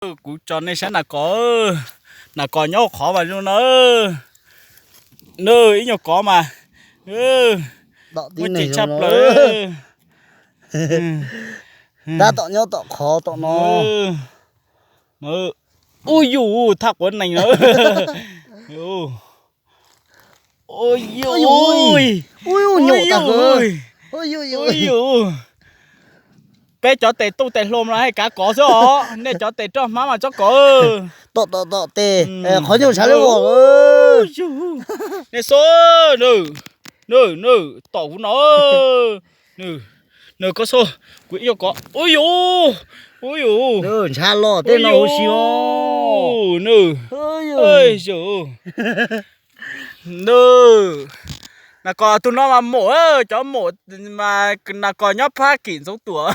Kuv tso nej saib nas kos, nas kos nyob qhov mas zoo no. Nws ib nyuag kov mas muaj ceem tshaj plaws. Tab tom nyob tom qhov tom no. Ub yus, thaj quav nees no. Ub yus, nyuam tas. Peb cov tes tuj tes hluas no hais kav kov xwb os, nej cov tes roj hmab mas tsob kov. Tom tom tom tes, qhov nyuj ntshav li os. Nej xub, nws, nws, nws tom kuv no. Nws, nws kov xub, kuv ib nyuag kov. Ub yus, ub yus, ntshav los tej no huv si os. Nws, nws, nas kos tus no mas maum, cov maum mas nas kos nyob Fab Kis Ntxoov Tuam.